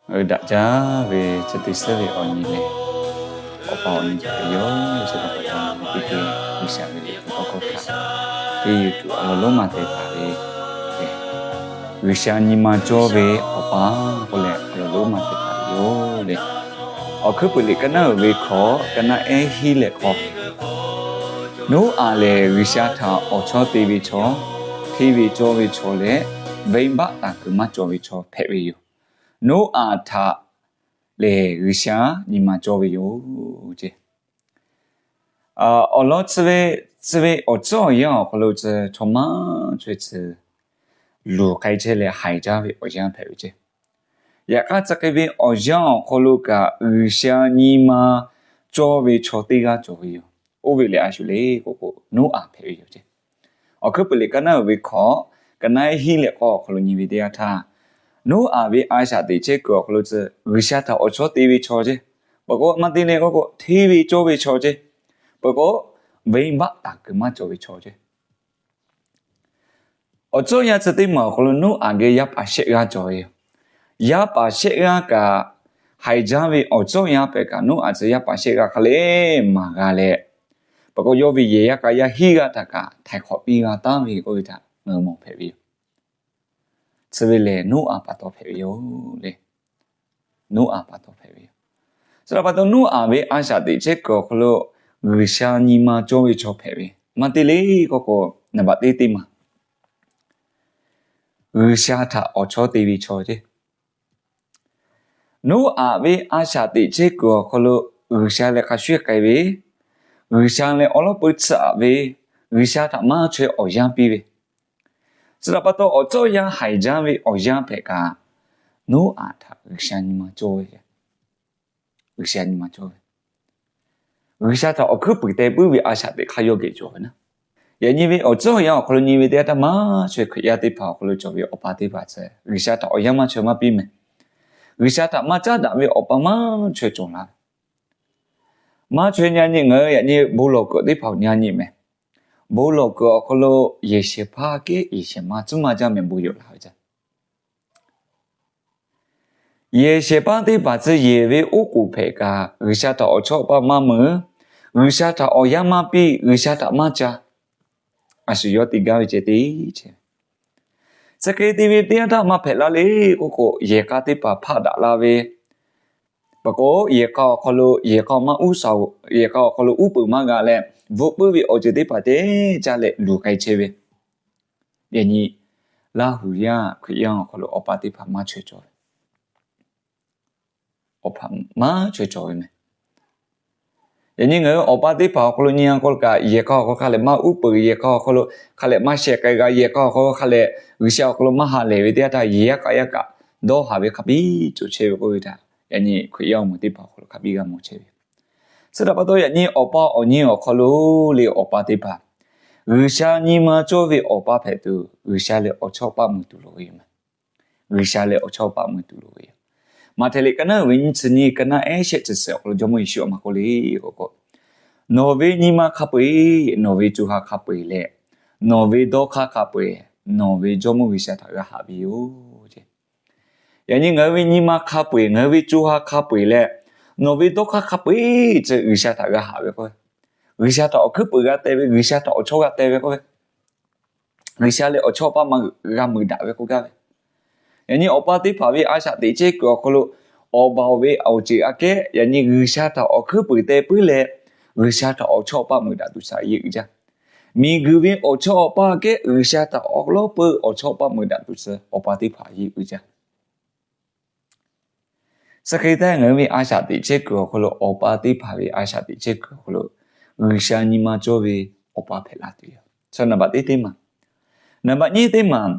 Ngaˬ hui daꞈ jaˇ ve chi teˇ suhˉ ve awˬ nyi lehˬ, awˬ pa awˬ nyi hpehꞈ ve yoˬ. Chi pa taw, teˇ geh G'uiˬsha ve liꞈ hpu tawˇ hkawˇ htaꞈ teˇ yuˬ tuˬ awˬ lawn lonˉ ma te taˍ ve, G'uiˬsha nyi ma cawˇ ve awˬ pa k'oˆ leh awˬ lawn lonˉ ma te taˍ ve yoˬ le. Awˬ hkuiˉ puiˍ liꞈ ka naˉ uiˍ ve hkawꞈ, ka naˉ ehˉ hiˉ leh hk'aw, Noˉaꞈ lehˬ G'uiˬsha htaꞈ awˬ chawˇ te ve chaw, hteˇ ve cawˇ ve chaw leh, venˇbaˆ taˍ kuiˬ maˇ cawˬ ve chaw hpehꞈ ve yoˬ. Noˉaꞈ htaꞈ lehˬ G'uiˬsha nyi ma cawˇ ve yoˬ ce. Awˬ lawn chi ve, chi ve awˬ tcuhˉ awˬ yanˇ awˬ hk'aw lo chi chaw maˇ chaweh chi luˬ k'ai chehˇ leh haiˬ jaˇ ve awˬ yanˇ hpehꞈ ve ce. Yaꞈ hk'aˇ, chi hk'e ve awˬ yanˇ awˬ hk'aw lo kaꞈ G'uiˬsha nyi ma cawˇ ve chaw teˇ g'aˇ cawˬ ve yoˬ. Oˇ ve lehˬ a shu le k'oˆ k'o, Noˉaꞈ hpehꞈ ve yoˬ ce. Awˬ hkuiˉ puiˍ liꞈ ka naˉ uiˍ ve hkawꞈ, ka naˉ ehˉ hiˉ leh hk'aw awˬ hk'aw lo nyi ve teˇ yanˇ htaˇ, Noˉaꞈ ve a shaꞈ teꞈ chehˇ kuiˬ awˬ hk'aw lo chi G'uiˬsha htaꞈ awˬ chawˇ te ve chaw ce. Peuˬ k'o, maˇ te leh k'oˆ k'o, hteˇ ve cawˇ ve chaw ce. Peuˬ k'o, venˇbaˆ taˍ kuiˬ maˇ cawˬ ve chaw ce. Awˬ tcuhˉ yanˇ chi teˇ maˬ awˬ hk'aw lo Noˉaꞈ geh yaˇ paˍ shehˆ g'aˇ cawˬ ve yoˬ. Yaˇ paˍ shehˆ g'aˇ kaꞈ, haiˬ jaˇ ve awˬ tcuhˉ yanˇ hpehꞈ kaꞈ, Noˉaꞈ chi yaˇ paˍ shehˆ g'aˇ hk'a lehˬ maˍ g'a leh, peuˬ k'o yawˇ ve yehˬ yaˇ k'a yaˇ hiˉ g'aˇ htaꞈ kaꞈ htaiˍ hk'awꞈ piˇ g'a taˉ ve k'oˆ ve htaꞈ ngaˬ hui mawˬ hpehꞈ ve yoˬ. Chi ve lehˬ Noˉaꞈ pa taw hpehꞈ ve yoˬ le. Noˉaꞈ pa taw hpehꞈ ve yoˬ. Chi htaꞈ pa taw, Noˉaꞈ ve a shaꞈ teꞈ chehˇ kuiˬ awˬ hk'aw lo G'uiˬsha nyi ma cawˇ ve chaw hpehꞈ ve. Maˇ te le k'oˆ k'o, naˍ baꞈ teˇ teˇ maˬ G'uiˬsha htaꞈ awˬ chawˇ te ve chaw ce. Noˉaꞈ ve a shaꞈ teꞈ chehˇ kuiˬ awˬ hk'aw lo G'uiˬsha leh hk'a shuˍ k'ai ve, G'uiˬsha leh awˬ lawˉ peu tsuhꞈ ve, G'uiˬsha htaꞈ maˇ chaweh awˬ yanˇ piˇ ve, chi htaꞈ pa taw awˬ tcuhˉ yanˇ haiˬ jaˇ ve awˬ yanˇ hpehꞈ kaꞈ, Noˉaꞈ htaꞈ G'uiˬsha nyi ma cawˇ ve, G'uiˬsha nyi ma cawˇ ve, G'uiˬsha htaꞈ awˬ hkuiˉ puiˍ teh puiˉ ve a shaꞈ teꞈ hk'aˇ yawˇ geh cawˬ ve naˉ. Yaꞈ nyi ve awˬ tcuhˉ awˬ yanˇ awˬ hk'aw lo nyi ve teˇ yanˇ htaˇ, maˇ chaweh Hkriꞈ yaˇ teˇ hpaˍ awˬ hk'aw lo cawˬ ve awˬ pa teˇ hpaˍ chi G'uiˬsha htaꞈ awˬ yanˇ maˇ chaweh maˇ piˇ mehˍ. G'uiˬsha htaꞈ maˇ caˉ daꞈ ve awˬ pa maˇ chaweh cawˬ la ve. Maˇ chaweh nyi nyi, ngaˬ hui yaꞈ nyi bon lawˬ kuiˬ teˇ hpaˍ awˬ nyi nyi mehˍ. Bon lawˬ kuiˬ awˬ hk'aw lo yehˬ shehˍ hpaˇ kehˉ yehˬ shehˍ ma tcuhˉ maˇ jaˇ mehˍ bon yawˬ la ve ca. Yehˬ shehˍ hpaˇ teˇ hpaˍ tcuh yehˬ ve oˉ k'oˍ hpehꞈ kaꞈ, G'uiˬsha htaꞈ awˬ chawˇ awˬ paˇ maˇ meuꞈ, G'uiˬsha htaꞈ awˬ yanˇ maˇ piˇ, G'uiˬsha htaꞈ maˇ ca. A shu yawˇ te gaˇ ve ceh teˇ ceh. Chi hk'e te ve teˇ yanˇ htaˇ maˇ hpehꞈ la le k'oˆ k'o, yehˬ k'a teˇ hpaˍ hpaˆ daꞈ la ve, peuˬ k'o yehˬ k'a awˬ hk'aw lo, yehˬ k'a maˇ uˉ shaˍ, yehˬ k'a awˬ hk'aw lo uˉ peunˍ maˇ g'a leh, bvuhꞈ puiˉ ve awˬ ceuˬ teˇ hpaˍ teˇ caˇ leh luˬ k'ai chehˇ ve. Yaꞈ nyi Laˇhuˍ yaˇ Hkriꞈ yaˇ awˬ hk'aw lo awˬ pa teˇ hpaˍ maˇ chaweh cawˬ ve, awˬ pa maˇ chaweh cawˬ ve mehˍ. Yaꞈ nyi ngaˬ hui awˬ pa teˇ hpaˍ awˬ hk'aw lo nyi a k'o kaꞈ, yehˬ k'a awˬ hk'aw lo hk'a lehˬ maˇ uˉ peunˍ, yehˬ k'a awˬ hk'aw lo hk'a lehˬ maˇ sheh k'ai g'a, yehˬ k'a awˬ hk'aw lo hk'a lehˬ G'uiˬsha awˬ hk'aw lo maˇ ha lehˬ ve teˇ yanˇ htaˇ, yehˬ yaˇ k'a yaˇ kaꞈ dawˇ haˍ ve hk'a biˇ cawˬ chehˇ ve k'oˆ ve htaꞈ yaꞈ nyi Hkriꞈ yaˇ awˬ moˍ teˇ hpaˍ awˬ hk'aw lo hk'a biˇ g'a mawˬ chehˇ ve. Chi htaꞈ pa taw yaꞈ nyi awˬ pa awˬ nyi awˬ hk'aw lo le awˬ pa teˇ hpaˍ, G'uiˬsha nyi ma cawˇ ve awˬ pa hpehꞈ tuˬ, G'uiˬsha leh awˬ chawˇ paˆ mui tuˬ loˍ ve yoˬ mehˍ. G'uiˬsha leh awˬ chawˇ paˆ mui tuˬ loˍ ve yoˬ. Maꞈhtehˍ liꞈ ka naˉ ve nyiˇ chi nyiˇ, ka naˉ ehˉ shehˆ chi suhˍ awˬ hk'aw lo Jawˇmawˇ Yeˍsuˆ a ma k'oˆ le k'o k'o, Nawˬ ve nyi ma hk'a peu-eˬ, nawˬ ve co ha hk'a peu-eˬ leh, nawˬ ve dawˇ hk'aˇ hk'a peu-eˬ nawˬ ve Jawˇmawˇ G'uiˬsha htaꞈ g'a haꞈ ve yoˬ. Yaꞈ nyi ngaˬ hui ve nyi ma hk'a peu-eˬ, ngaˬ hui ve co ha hk'a peu-eˬ leh, nawˬ ve dawˇ hk'aˇ hk'a peu-eˬ chi G'uiˬsha htaꞈ g'a haꞈ ve k'o, G'uiˬsha htaꞈ awˬ hkuiˉ puiˍ g'a teh ve, G'uiˬsha htaꞈ awˬ chawˇ g'a teh ve k'o, G'uiˬsha leh awˬ chawˇ paˆ maˇ g'a mui daꞈ ve k'oˆ gaˇ ve. Yaꞈ nyi awˬ pa teˇ hpaˍ ve a shaꞈ teꞈ chehˇ kuiˬ awˬ hk'aw lo, awˬ baˬ ve awˬ ceuˬ aꞈ kehˉ yaꞈ nyi G'uiˬsha htaꞈ awˬ hkuiˉ puiˍ teh puiˉ leh, G'uiˬsha htaꞈ awˬ chawˇ paˆ mui daꞈ tuˬ shaˍ yeˇ uiˍ jaˇ. Miˬguiˬ ve awˬ chawˇ awˬ paˆ aꞈ kehˉ G'uiˬsha htaꞈ awˬ lawˉ peu awˬ chawˇ paˆ mui daꞈ tuˬ suh awˬ pa teˇ hpaˍ yeˇ uiˍ jaˇ. Chi hk'e te ngaˬ hui ve a shaꞈ teꞈ chehˇ kuiˬ awˬ hk'aw lo, awˬ pa teˇ hpaˍ ve a shaꞈ teꞈ chehˇ kuiˬ awˬ hk'aw lo, G'uiˬsha nyi ma cawˇ ve awˬ pa hpehꞈ la tuˬ yoˬ. Chi naˍ baꞈ teˇ teˇ maˬ. Naˍ baꞈ nyiˇ teˇ maˬ,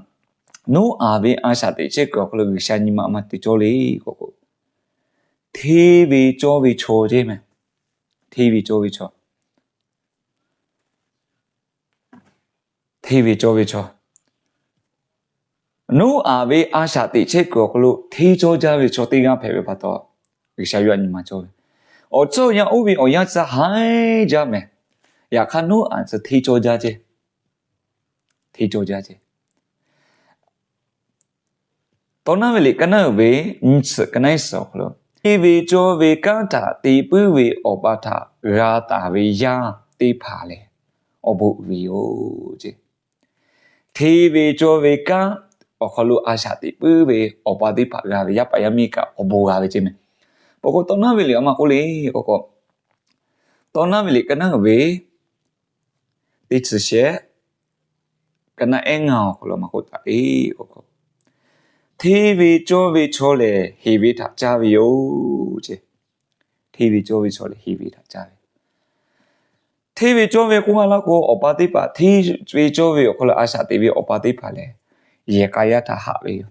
Noˉaꞈ ve a shaꞈ teꞈ chehˇ kuiˬ awˬ hk'aw lo G'uiˬsha nyi ma maˇ te cawˇ le k'oˆ k'o, hteˇ ve cawˇ ve chaw ceˇ mehˍ. Hteˇ ve cawˇ ve chaw. Hteˇ ve cawˇ ve chaw. Noˉaꞈ ve a shaꞈ teꞈ chehˇ kuiˬ awˬ hk'aw lo hteˇ cawˇ jaˇ ve chaw teˇ g'aˇ hpehꞈ ve pa taw, G'uiˬsha yawˇ htaꞈ nyi ma cawˇ ve. Awˬ tcuhˉ awˬ yanˇ oˇ ve awˬ yanˇ tcuh haiˬ jaˇ mehˍ. Yaꞈ hk'aˇ Noˉaꞈ tcuh hteˇ cawˇ jaˇ ceˇ. Hteˇ cawˇ jaˇ ceˇ. Tawˇ naˉ ve liꞈ ka naˉ uiˍ ve nyiˇ chi ka naˉ suhˍ awˬ hk'aw lo, hteˇ ve cawˇ ve kanˉ htaꞈ te puiˉ ve awˬ pa htaꞈ g'a taˍ ve yaˇ teˇ hpaˍ lehˬ, awˬ bon uiˍ ve yoˬ ce. Hteˇ ve cawˇ ve kanˉ awˬ hk'aw lo a shaꞈ teꞈ puiˉ ve awˬ pa teˇ hpaˍ g'a ve, yaˇ paˍ yaˇ miˇ kaꞈ awˬ bon g'a ve ce meh. Pawˬ k'o tawˇ naˉ ve liꞈ a ma k'oˆ le k'o k'o, tawˇ naˉ ve liꞈ ka naˉ uiˍ ve teˇ chi shehˆ, ka naˉ ehˉ ngaˇ awˬ hk'aw lo maˇ k'oˆ taˍ le k'o k'o, hteˇ ve cawˇ ve chaw lehˬ heˍ ve htaꞈ caˇ ve yoˬ ce. Hteˇ ve cawˇ ve chaw lehˬ heˍ ve htaꞈ caˇ ve. Hteˇ ve cawˇ ve k'oˆ maˇ laˇ k'o, awˬ pa teˇ hpaˍ hteˇ ve cawˇ ve awˬ hk'aw lo a shaꞈ teꞈ ve awˬ pa teˇ hpaˍ lehˬ, yehˬ k'a yaˇ htaꞈ haꞈ ve yoˬ.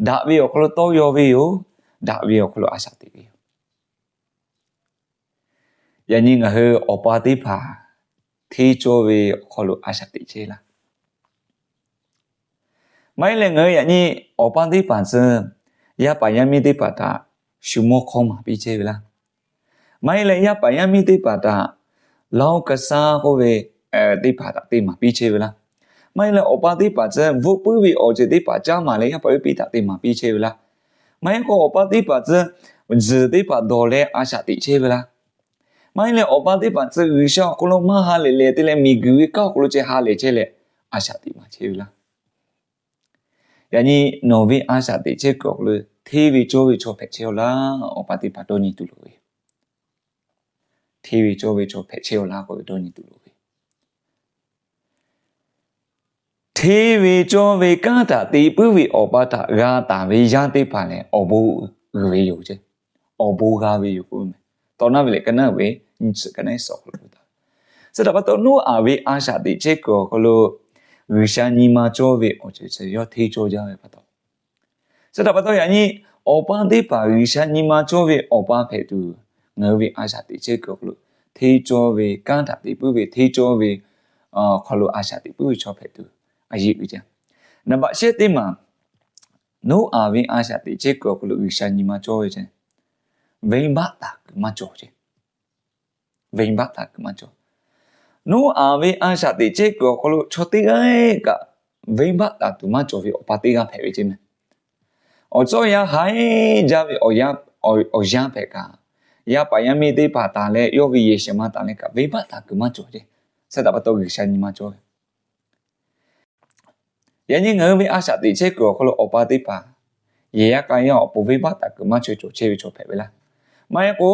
Daꞈ ve awˬ hk'aw lo tawˇ yaw ve yoˬ. Daꞈ ve awˬ hk'aw lo a shaꞈ teꞈ ve yoˬ. Yaꞈ nyi ngaˬ hui awˬ pa teˇ hpaˍ hteˇ cawˇ ve awˬ hk'aw lo a shaꞈ teꞈ chehˇ laˇ. Maˇ heˆ leh ngaˬ hui yaꞈ nyi awˬ pa teˇ hpaˍ tcuh yaˇ paˍ yaˇ miˇ teˇ hpaˍ htaꞈ shu mawˇ hk'awˇ maˍ piˇ chehˇ ve laˇ. Maˇ heˆ leh yaˇ paˍ yaˇ miˇ teˇ hpaˍ htaꞈ laˇ oˇ ka saˉ k'oˆ ve teˇ hpaˍ htaꞈ te maˍ piˇ chehˇ ve laˇ. Maˇ heˆ leh awˬ pa teˇ hpaˍ tcuh bvuhˆ puiˉ ve awˬ ceuˬ teˇ hpaˍ caˉ maˍ leh yaˇ paˍ yaˇ miˇ htaꞈ te maˍ piˇ chehˇ ve laˇ. Maˇ heˆ k'o awˬ pa teˇ hpaˍ tcuh zuhˬ teˇ hpaˍ dawˬ leh a shaꞈ teꞈ chehˇ ve laˇ. Maˇ heˆ leh awˬ pa teˇ hpaˍ tcuh G'uiˬsha awˬ hk'aw lo maˇ ha lehˬ lehˬ te leh miˬguiˬ ve kanˉ awˬ hk'aw lo ceh ha lehˬ chehˇ leh a shaꞈ teꞈ maˍ chehˇ ve laˇ. Yaꞈ nyi nawˬ ve a shaꞈ teꞈ chehˇ kuiˬ awˬ hk'aw lo hteˇ ve cawˇ ve chaw hpehꞈ chehˇ-aw laˇ. Awˬ pa teˇ hpaˍ dawˇ nyi tuˬ loˍ ve. Hteˇ ve cawˇ ve chaw hpehꞈ chehˇ-aw laˇ k'oˆ ve dawˇ nyi tuˬ loˍ ve. Hteˇ ve cawˇ ve kanˉ htaꞈ te puiˉ ve awˬ pa htaꞈ g'a taˍ ve yaˇ teˇ hpaˍ lehˬ awˬ bon uiˍ ve yoˬ ce. Awˬ bon g'a ve yoˬ k'oˆ ve meh. Tawˇ naˉ ve liꞈ ka naˉ ve nyiˇ chi ka naˉ suhˍ awˬ hk'aw lo k'oˆ taˍ. Chi htaꞈ pa taw, Noˉaꞈ ve a shaꞈ teꞈ chehˇ kuiˬ awˬ hk'aw lo G'uiˬsha nyi ma cawˇ ve awˬ ceuˬ chi yawˇ hteˇ cawˇ jaˇ ve pa taw, chi htaꞈ pa taw yaꞈ nyi awˬ pa teˇ hpaˍ G'uiˬsha nyi ma cawˇ ve awˬ pa hpehꞈ tuˬ, ngaˬ hui ve a shaꞈ teꞈ chehˇ kuiˬ awˬ hk'aw lo hteˇ cawˇ ve kanˉ htaꞈ te puiˉ ve hteˇ cawˇ ve awˬ hk'aw lo a shaꞈ teꞈ puiˉ ve chaw hpehꞈ tuˬ a yeˆ uiˍ jaˇ. Naˍ baꞈ shehˆ teˇ maˬ, Noˉaꞈ ve a shaꞈ teꞈ chehˇ kuiˬ awˬ hk'aw lo G'uiˬsha nyi ma cawˇ ve ce, venˇbaˆ taˍ kuiˬ maˇ cawˬ ce. Venˇbaˆ taˍ kuiˬ maˇ cawˬ. Noˉaꞈ ve a shaꞈ teꞈ chehˇ kuiˬ awˬ hk'aw lo chaw teˇ g'aˇ kaꞈ venˇbaˆ taˍ kuiˬ maˇ cawˬ ve awˬ pa teˇ g'aˇ hpehꞈ ve ce meh. Awˬ cawˇ yaˇ haiˉ jaˇ ve awˬ yanˇ hpehꞈ kaꞈ, yaˇ paˍ yaˇ miˇ teˇ hpaˍ taˍ leh yawˇ ve yehˬ shehˍ ma taˍ leh kaꞈ venˇbaˆ taˍ kuiˬ maˇ cawˬ ce. Chi htaꞈ pa taw G'uiˬsha nyi ma cawˇ ve. Yaꞈ nyi ngaˬ hui ve a shaꞈ teꞈ chehˇ kuiˬ awˬ hk'aw lo awˬ pa teˇ hpaˍ yehˬ yaˇ k'a yaˇ awˬ pon venˇbaˆ taˍ kuiˬ maˇ chaweh cawˬ chehˇ ve chaw hpehꞈ ve laˇ. Maˇ heˆ k'o,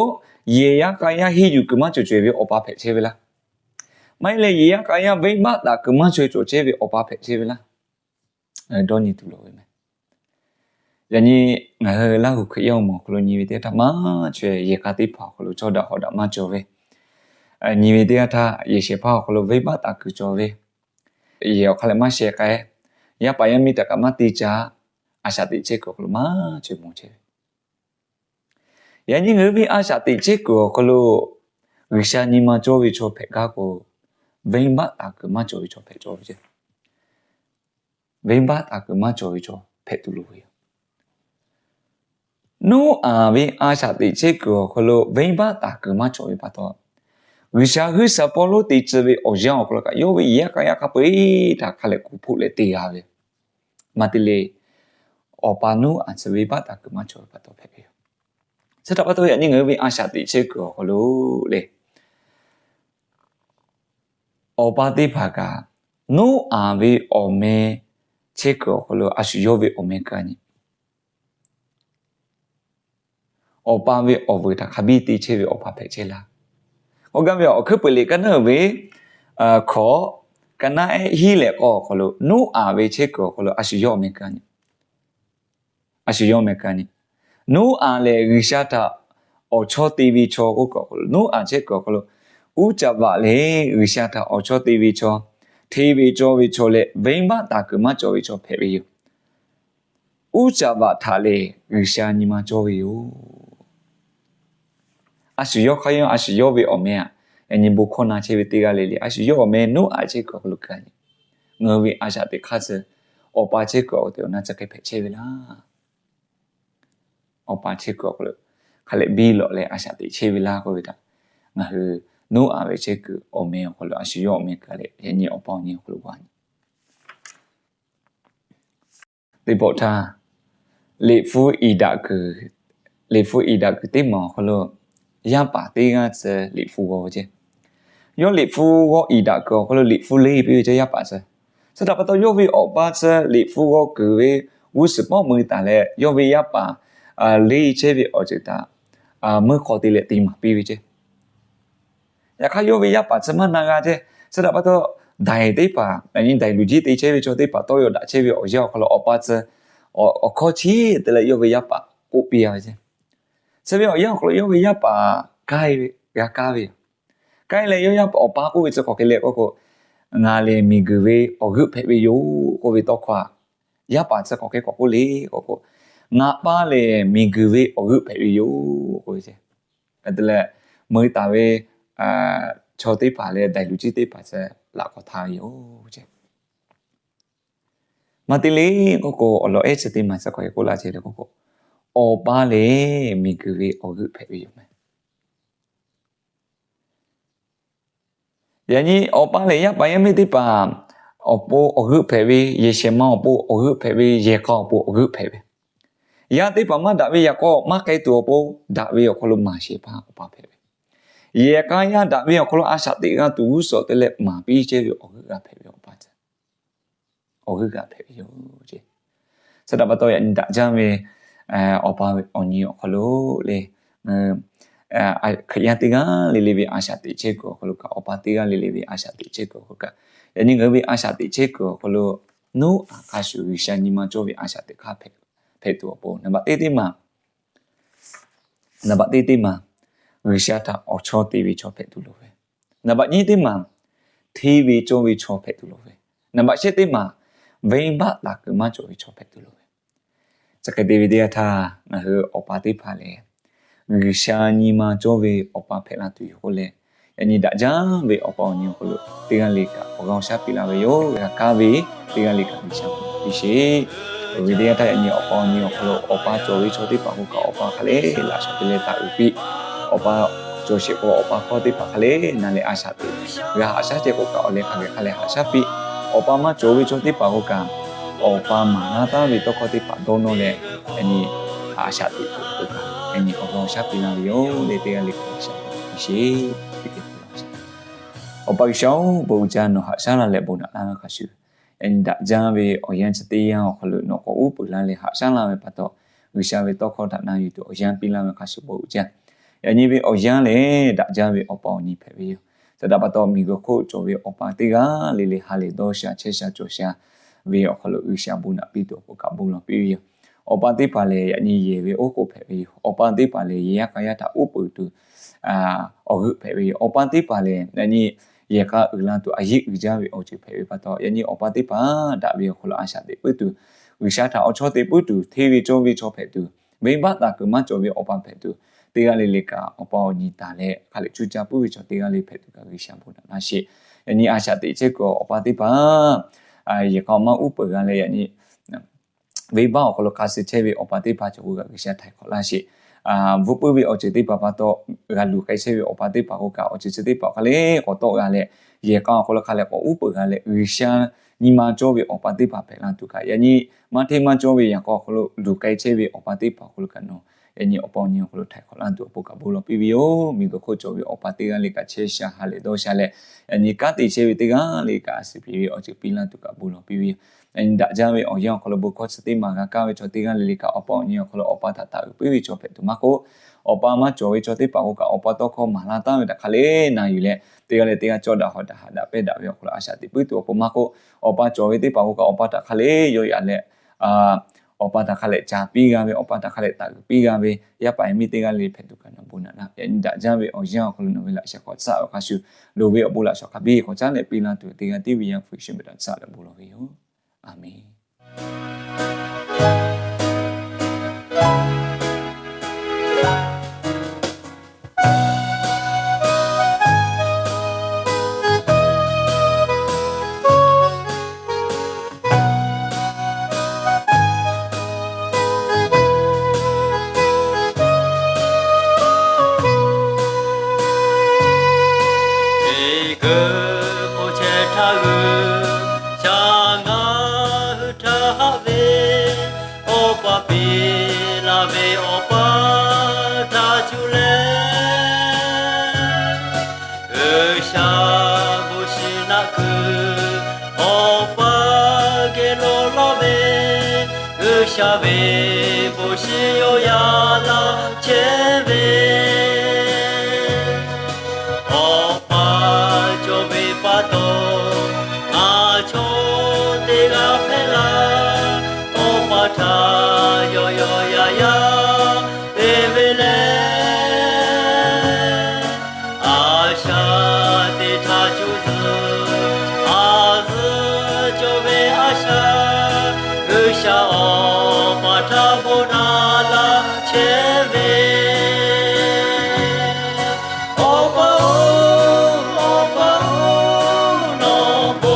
yehˬ yaˇ k'a yaˇ henˇ yuˬ kuiˬ maˇ cawˬ caweh ve awˬ pa hpehꞈ chehˇ ve laˇ. Maˇ heˆ leh yehˬ yaˇ k'a yaˇ venˇbaˆ taˍ kuiˬ maˇ chaweh cawˬ chehˇ ve awˬ pa hpehꞈ chehˇ ve laˇ. Dawˇ nyi tuˬ loˍ ve meh. Yaꞈ nyi ngaˬ hui Laˇ huˍ Hkriꞈ yaˇ awˬ moˍ awˬ hk'aw lo nyi ve teˇ g'aˇ htaˇ maˇ chaweh yehˬ k'a teˇ hpaˍ awˬ hk'aw lo cawˇ daꞈ hawꞈ daꞈ maˇ cawˬ ve, nyi ve teˇ g'aˇ htaˇ yehˬ shehˍ hpaˇ awˬ hk'aw lo venˇbaˆ taˍ kuiˬ cawˬ ve, yehˬ awˬ hk'a leh maˇ sheh k'ai, yaˇ paˍ yaˇ miˇ htaꞈ kaꞈ maˇ te caˇ, a shaꞈ teꞈ chehˇ kuiˬ awˬ hk'aw lo maˇ chaweh mawˬ chehˇ ve. Yaꞈ nyi ngaˬ hui ve a shaꞈ teꞈ chehˇ kuiˬ awˬ hk'aw lo G'uiˬsha nyi ma cawˇ ve chaw hpehꞈ gaˇ k'o, venˇbaˆ taˍ kuiˬ maˇ cawˬ ve chaw hpehꞈ cawˬ ve ce. Venˇbaˆ taˍ kuiˬ maˇ cawˬ ve chaw hpehꞈ tuˬ loˍ ve yoˬ. Noˉaꞈ ve a shaꞈ teꞈ chehˇ kuiˬ awˬ hk'aw lo venˇbaˆ taˍ kuiˬ maˇ cawˬ ve pa taw, G'uiˬsha huiˉ sha pawˇ lonˉ te tcuh ve awˬ yanˇ awˬ hk'aw lo kaꞈ yawˇ ve yehˬ yaˇ k'a yaˇ hk'a peu-eˬ htaꞈ hk'a leh kuˬ hpoˆ leh te g'a ve, maˇ te le, awˬ pa Noˉaꞈ tcuh venˇbaˆ taˍ kuiˬ maˇ cawˬ ve pa taw hpehꞈ ve yoˬ. Chi htaꞈ pa taw yaꞈ nyi ngaˬ hui ve a shaꞈ teꞈ chehˇ kuiˬ awˬ hk'aw lo le, awˬ pa teˇ hpaˍ kaꞈ Noˉaꞈ ve awˬ meh chehˇ kuiˬ awˬ hk'aw lo a shu yawˇ ve awˬ meh ka nyi, awˬ pa ve awˬ vuiˬ htaꞈ hk'a biˇ te chehˇ ve awˬ pa hpehꞈ chehˇ laˇ. K'awꞈ gaˇ ve awˬ hkuiˉ peuˬ liꞈ ka naˉ uiˍ ve hkawꞈ ka naˉ ehˉ hiˉ leh k'awˇ awˬ hk'aw lo Noˉaꞈ ve chehˇ kuiˬ awˬ hk'aw lo a shu yawˇ awˬ meh ka nyi, a shu yawˇ awˬ meh ka nyi. Noˉaꞈ lehˬ G'uiˬsha htaꞈ awˬ chawˇ te ve chaw k'oˆ kuiˬ awˬ hk'aw lo, Noˉaꞈ chehˇ kuiˬ awˬ hk'aw lo uˉ caˍ vaꞈ lehˬ G'uiˬsha htaꞈ awˬ chawˇ te ve chaw, hteˇ ve cawˇ ve chaw leh venˇbaˆ taˍ kuiˬ maˇ cawˬ ve chaw hpehꞈ ve yoˬ. Uˉ caˍ vaꞈ htaꞈ lehˬ G'uiˬsha nyi ma cawˇ ve yoˬ. A shu yawˇ hk'aˇ yawˇ a shu yawˇ ve awˬ meh aꞈ, yaꞈ nyi bon hkawˇ na chehˇ ve teˇ g'aˇ le le a shu yawˇ awˬ meh Noˉaꞈ chehˇ kuiˬ awˬ hk'aw lo ka nyi. Ngaˬ hui ve a shaꞈ teꞈ hk'aˇ suh awˬ pa chehˇ kuiˬ awˬ teꞈ awˬ na tcuh hk'e hpehꞈ chehˇ ve laˇ. Awˬ pa chehˇ kuiˬ awˬ hk'aw lo hk'a leh biˇ lawꞈ leh a shaꞈ teꞈ chehˇ ve laˇ k'oˆ ve htaꞈ ngaˬ hui Noˉaꞈ ve chehˇ kuiˬ awˬ meh awˬ hk'aw lo a shu yawˇ awˬ meh ka leh yaꞈ nyi awˬ pa awˬ nyi awˬ hk'aw lo g'a nyi. Teˇ pawˆ htaˇ, Liꞈ hpu iˍ daꞈ kuiˬ, Liꞈ hpu iˍ daꞈ kuiˬ teˇ maˬ awˬ hk'aw lo yaˇ paˍ teˇ g'aˇ tcuh Liꞈ hpu g'aw ve ceˇ. Yawˇ Liꞈ hpu g'aw iˍ daꞈ kuiˬ awˬ hk'aw lo Liꞈ hpu leˇ piˇ ve ceˇ yaˇ paˍ tcuh. Chi htaꞈ pa taw, yawˇ ve awˬ pa tcuh Liꞈ hpu g'aw kuiˬ ve g'uˇ suhˍ pawˆ mui taˍ leh, yawˇ ve yaˇ paˍ leˇ chehˇ ve awˬ ceuˬ htaꞈ meuˇ hk'aw te leh te maˍ piˇ ve ceˇ. Yaꞈ hk'aˇ, yawˇ ve yaˇ paˍ tcuh maˇ na g'a ceˇ. Chi htaꞈ pa taw, daiˬ teˇ hpaˍ, daiˬ luˬ jiˇ te chehˇ ve chaw teˇ hpaˍ tawˇ yaw daꞈ chehˇ ve awˬ yanˇ awˬ hk'aw lo awˬ pa tcuh awˬ hkawˇ chi te leh yawˇ ve yaˇ paˍ k'oˆ piˇ a ve ceˇ. Chi ve awˬ yanˇ awˬ hk'aw lo yawˇ ve yaˇ paˍ k'ai ve, g'a kaˇ ve yoˬ. K'ai leh yawˇ yaˇ awˬ pa k'oˆ ve tcuh hk'aˬ hk'e leh k'oˆ k'o, Ngaˬ lehˬ miˬguiˬ ve awˬ g'euˆ hpehꞈ ve yoˬ k'oˆ ve tawˇ hkawˇ a, yaˇ paˍ tcuh hk'aˬ hk'e k'awꞈ k'oˆ le k'oˆ k'o, Ngaˬ pa lehˬ miˬguiˬ ve awˬ g'euˆ hpehꞈ ve yoˬ k'oˆ ve ceˇ. Hk'e te leh, mui taˍ ve chaw teˇ hpaˍ leh daiˬ luˬ jiˇ teˇ hpaˍ tcuh laꞈ k'awꞈ htaˇ ve yoˬ ceˇ. Maˇ te le k'oˆ k'o, awˬ lawn ehˉ chi teˇ maˬ tcuh hk'aˬ hk'e k'oˆ laˇ ceˇ le k'oˆ k'o, Awˬ pa lehˬ miˬguiˬ ve awˬ g'euˆ hpehꞈ ve yoˬ meh. Yaꞈ nyi awˬ pa lehˬ yaˇ paˍ yaˇ miˇ teˇ hpaˍ awˬ pon awˬ g'euˆ hpehꞈ ve, yehˬ shehˍ ma awˬ pon awˬ g'euˆ hpehꞈ ve, yehˬ k'a awˬ pon awˬ g'euˆ hpehꞈ ve, yaˇ teˇ hpaˍ maˇ daꞈ ve yaꞈ k'aw maˇ k'ai tuˬ awˬ pon daꞈ ve awˬ hk'aw lo maˍ shehˍ hpaˇ awˬ pa hpehꞈ ve, yehˬ k'a yaˇ daꞈ ve awˬ hk'aw lo a shaꞈ teꞈ g'a tuˬ g'uˇ suhˍ te leh maˍ piˇ chehˇ ve awˬ g'euˆ g'a hpehꞈ ve awˬ pa tcuh awˬ g'euˆ g'a hpehꞈ ve yoˬ ceˇ. Chi htaꞈ pa taw, yaꞈ nyi daꞈ jaˇ ve awˬ pa awˬ nyi awˬ hk'aw lo le, Hkriꞈ yaˇ teˇ g'aˇ le le ve a shaꞈ teꞈ chehˇ kuiˬ awˬ hk'aw lo kaꞈ, awˬ pa teˇ g'aˇ le le ve a shaꞈ teꞈ chehˇ kuiˬ awˬ hk'aw lo kaꞈ, yaꞈ nyi ngaˬ hui ve a shaꞈ teꞈ chehˇ kuiˬ awˬ hk'aw lo Noˉaꞈ hk'a shuˍ G'uiˬsha nyi ma cawˇ ve a shaꞈ teꞈ hk'aˇ hpehꞈ tuˬ awˬ pon, naˍ baꞈ teˇ teˇ maˬ naˍ baꞈ teˇ teˇ maˬ G'uiˬsha htaꞈ awˬ chawˇ te ve chaw hpehꞈ tuˬ loˍ ve, naˍ baꞈ nyiˇ teˇ maˬ hteˇ ve cawˇ ve chaw hpehꞈ tuˬ loˍ ve, naˍ baꞈ shehˆ teˇ maˬ venˇbaˆ taˍ kuiˬ maˇ cawˬ ve chaw hpehꞈ tuˬ loˍ ve, chi hk'e te ve teˇ yanˇ htaˇ, ngaˬ hui awˬ pa teˇ hpaˍ lehˬ, G'uiˬsha nyi ma cawˇ ve awˬ pa hpehꞈ la tuˬ yoˬ k'oˆ leh, yaꞈ nyi daꞈ jaˇ ve awˬ pa awˬ nyi awˬ hk'aw lo teˇ g'aˇ le kaꞈ awˬ g'aˇ awˬ shaˉ piˇ laˇ ve yoˬ. G'a kaˇ ve teˇ g'aˇ le kaꞈ G'uiˬsha piˇ sheˍ. Awˬ viˉ teˇ yanˇ htaˇ, yaꞈ nyi awˬ pa awˬ nyi awˬ hk'aw lo awˬ pa cawˬ ve chaw teˇ hpaˍ k'o kaꞈ, awˬ pa hk'a leh laꞈ shaˍ te leh taˍ uiˍ piˇ. Awˬ pa cawˬ sheˍ k'o, awˬ pa hkawˇ teˇ hpaˍ hk'a leh na leh a shaꞈ teꞈ g'a haꞈ shaˉ ceh k'o kaꞈ, awˬ leh hk'a geh hk'a leh haꞈ shaˉ piˇ. Awˬ pa maˇ cawˬ ve chaw teˇ hpaˍ k'o kaꞈ, awˬ pa maˍ laˇ taˉ ve tawˇ hkawˇ teˇ hpaˍ dawˇ nawˇ leh, yaꞈ nyi a shaꞈ teꞈ tuˬ k'o kaꞈ, yaꞈ nyi awˬ g'aˇ awˬ shaˉ piˇ laˇ ve yoˬ leh, teˇ g'aˇ le kaꞈ G'uiˬsha piˇ sheˍ. Awˬ pa G'uiˬsha-oˬ, bon uiˍ jaˇ, nawˬ haꞈ shaˉ la leh bon naꞈ laˇ ve hk'a shuˍ, yaꞈ nyi daꞈ jaˇ ve awˬ yanˇ chi teˇ yanˇ awˬ hk'aw lo nawˬ k'awꞈ uˉ peunˍ laˇ leh haꞈ shaˉ la ve pa taw, G'uiˬsha ve tawˇ hkawˇ htaꞈ na yuˬ tuˬ awˬ yanˇ piˇ laˇ ve hk'a shuˍ bon uiˍ jaˇ. Yaꞈ nyi ve awˬ yanˇ lehˬ, daꞈ jaˇ ve awˬ pa awˬ nyi hpehꞈ ve yoˬ. Chi htaꞈ pa taw, miˬguiˬ hk'oˆ cawˬ ve awˬ pa teˇ g'aˇ le le ha lehˬ dawˇ sha chehˇ sha cawˬ sha ve awˬ hk'aw lo G'uiˬsha bon naꞈ piˇ tuˬ awˬ pon kaꞈ bon lawˬ piˇ ve yoˬ. Awˬ pa teˇ hpaˍ lehˬ, yaꞈ nyi yehˬ ve oˉ k'oˍ hpehꞈ ve yoˬ. Awˬ pa teˇ hpaˍ lehˬ, yehˬ yaˇ k'a yaˇ htaꞈ uˉ peunˍ tuˬ awˬ g'euˆ hpehꞈ ve yoˬ. Awˬ pa teˇ hpaˍ lehˬ, yaꞈ nyi yehˬ k'a uiˍ la tuˬ a yiˉ uiˍ jaˇ ve awˬ ceuˬ hpehꞈ ve pa taw, yaꞈ nyi awˬ pa teˇ hpaˍ daꞈ ve awˬ hk'aw lo a shaꞈ teꞈ puiˉ tuˬ, G'uiˬsha htaꞈ awˬ chawˇ te puiˉ tuˬ, hteˇ ve cawˇ ve chaw hpehꞈ tuˬ, venˇbaˆ taˍ kuiˬ maˇ cawˬ ve awˬ pa hpehꞈ tuˬ, teˇ g'aˇ le le kaꞈ awˬ pa awˬ nyi taˍ leh hk'a leh cuˇ caˇ puiˉ ve chaw teˇ g'aˇ le hpehꞈ tuˬ kaꞈ G'uiˬsha bon naꞈ laˇ sheˍ. Yaꞈ nyi a shaꞈ teꞈ chehˇ kuiˬ awˬ pa teˇ hpaˍ yehˬ k'a maˇ uˉ peunˍ g'a leh, yaꞈ nyi venˇbaˆ awˬ hk'aw lo hk'a suh chehˇ ve awˬ pa teˇ hpaˍ cawˬ k'o kaꞈ G'uiˬsha htaiˍ hk'awꞈ laˇ sheˍ. Bvuhꞈ puiˉ ve awˬ ceuˬ teˇ hpaˍ pa taw g'a luˬ k'ai chehˇ ve awˬ pa teˇ hpaˍ k'o kaꞈ, awˬ ceuˬ chi teˇ hpaˍ hk'a leh k'awꞈ tawˆ g'a leh, yehˬ k'a awˬ hk'aw lo hk'a leh k'awꞈ uˉ peunˍ g'a leh, G'uiˬsha nyi ma cawˇ ve awˬ pa teˇ hpaˍ hpehꞈ la tuˬ kaꞈ, yaꞈ nyi maˇ hteˇ maˇ cawˇ ve yehˬ k'a awˬ hk'aw lo luˬ k'ai chehˇ ve awˬ pa teˇ hpaˍ awˬ hk'aw lo kaꞈ nawˬ yaꞈ nyi awˬ pa awˬ nyi awˬ hk'aw lo htaiˍ hk'awꞈ laˇ tuˬ awˬ pon kaꞈ bon lawˬ piˇ ve yoˬ. Miˬguiˬ hk'oˆ cawˬ ve awˬ pa teˇ g'aˇ le kaꞈ chehˇ sha ha lehˬ dawˇ sha leh, yaꞈ nyi kanˉ te chehˇ ve teˇ g'aˇ le kaꞈ a suhˍ piˍ ve awˬ ceuˬ piˇ laˇ tuˬ kaꞈ bon lawˬ piˇ ve yoˬ. Yaꞈ nyi daꞈ jaˇ ve awˬ yanˇ awˬ hk'aw lo bon hkawˇ chi teˇ maˬ g'a kaˇ ve chaw teˇ g'aˇ le le kaꞈ, awˬ pa awˬ nyi awˬ hk'aw lo awˬ pa htaꞈ taˍ uiˍ puiˉ ve chaw hpehꞈ tuˬ maˇ k'oˆ, awˬ pa maˇ cawˬ ve chaw teˇ hpaˍ k'o kaꞈ, awˬ pa tawˇ hkawˇ maˍ laˇ taˉ ve htaꞈ hk'a leh na yuˬ leh, teˇ g'aˇ leh teˇ g'aˇ cawˇ daꞈ hawˍ daꞈ haꞈ daꞈ pehnˇ daꞈ ve awˬ hk'aw lo a shaꞈ teꞈ puiˉ tuˬ awˬ pon maˇ k'oˆ, awˬ pa cawˬ ve teˇ hpaˍ k'o kaꞈ, awˬ pa htaꞈ hk'a leh yawˇ yaꞈ leh awˬ pa htaꞈ hk'a leh ca piˇ g'a ve, awˬ pa htaꞈ hk'a leh taˍ uiˍ piˇ g'a ve yaˇ paˍ yaˇ miˇ teˇ g'aˇ le hpehꞈ tuˬ kaꞈ nawˬ bon naꞈ laˇ. Yaꞈ nyi daꞈ jaˇ ve awˬ yanˇ awˬ hk'aw lo nawˬ ve laꞈ sheh hk'awꞈ tcuhˉ ve hk'a shuˍ, loˍ ve awˬ bon laꞈ shawˍ hk'a biˇ hk'awꞈ caˉ leh piˇ laˇ tuˬ teˇ g'aˇ tiˉ ve Yaˇ hpu Yeˍsuˆ ve htaꞈ tcuhˉ leh bon lawˬ ve yoˬ. Aˍmenˍ. Miˬguiˬ hk'oˆ chehˇ htaˇ g'uiˬ sha ngaˬ hui htaꞈ haꞈ ve, ve bon shiˍ yawˇ yaˇ laˇ chehˇ ve, awˬ pa cawˬ ve pa taw, a chaw teˇ g'aˇ hpehꞈ laˇ, awˬ pa htaꞈ yawˬ yawˬ yaˇ yaˇ te ve leh, a shaꞈ teˇ htaˇ cuˇ zuhˬ, a zuhˬ cawˬ ve a shaꞈ, G'uiˬsha awˬ pa htaꞈ bon naˍ laˇ chehˇ ve. Awˬ pa-oˬ, Awˬ pa-oˬ, nawˬ bon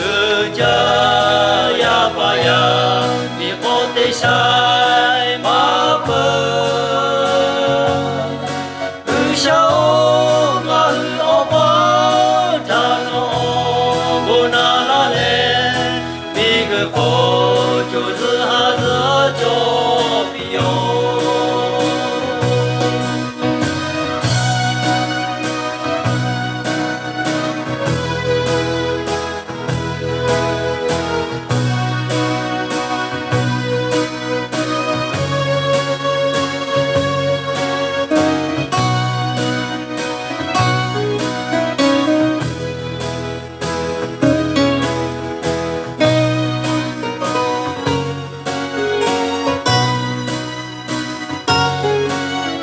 uiˍ jaˇ, yaˇ paˍ yaˇ miˬ k'awꞈ te shaiˍ maˇ peuˬ. G'uiˬsha-oˬ, ngaˬ hui awˬ pa htaꞈ nawˬ bon naˍ laˇ leh, miˬguiˬ hk'oˆ coˬ zuhˆ ha zuhˆ cawˬ piˇ-oˆ.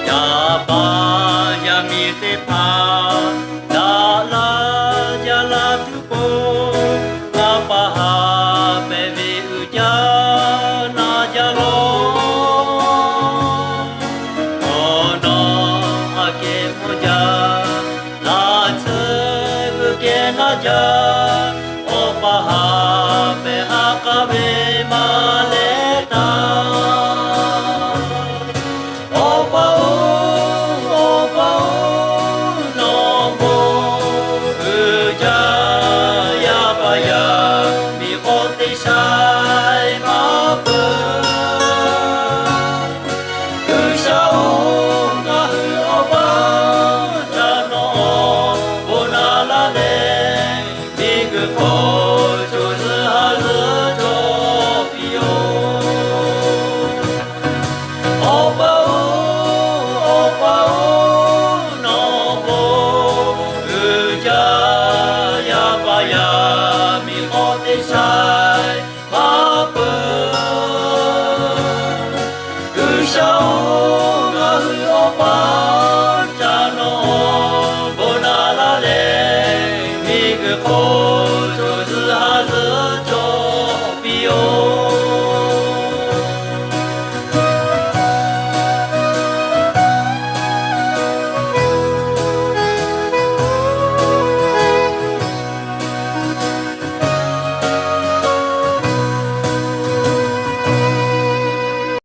Yaˇ paˍ yaˇ miˇ teˇ hpaˍ daꞈ laˇ jaˇ la tuˬ pon, ngaˬ pa haꞈ pehˍ ve uiˍ jaˇ naˍ jaˇ lawˬ. Awˬ nawˬ aꞈ kehˉ mvuhˇ jaˇ, laꞈ tsuhˇ g'uiˬ kehˉ naˍ jaˇ, awˬ pa haꞈ pehˍ haꞈ k'aˇ ve maˇ leh taˇ. Awˬ pa-oˬ, Awˬ pa-oˬ, nawˬ bon uiˍ jaˇ, yaˇ paˍ yaˇ miˬ k'awꞈ te shaiˍ maˇ peuˬ. G'uiˬsha-oˬ, ngaˬ hui awˬ pa htaꞈ nawˬ bon naˍ laˇ leh, miˬguiˬ hk'oˆ coˬ zuhˆ ha zuhˆ cawˬ piˇ-oˆ. Awˬ pa-oˬ, Awˬ pa-oˬ, nawˬ bon uiˍ jaˇ, yaˇ paˍ yaˇ miˬ k'awꞈ te shaiˍ maˇ peuˬ. G'uiˬsha-oˬ, ngaˬ hui awˬ pa htaꞈ nawˬ bon naˍ laˇ leh, miˬguiˬ hk'oˆ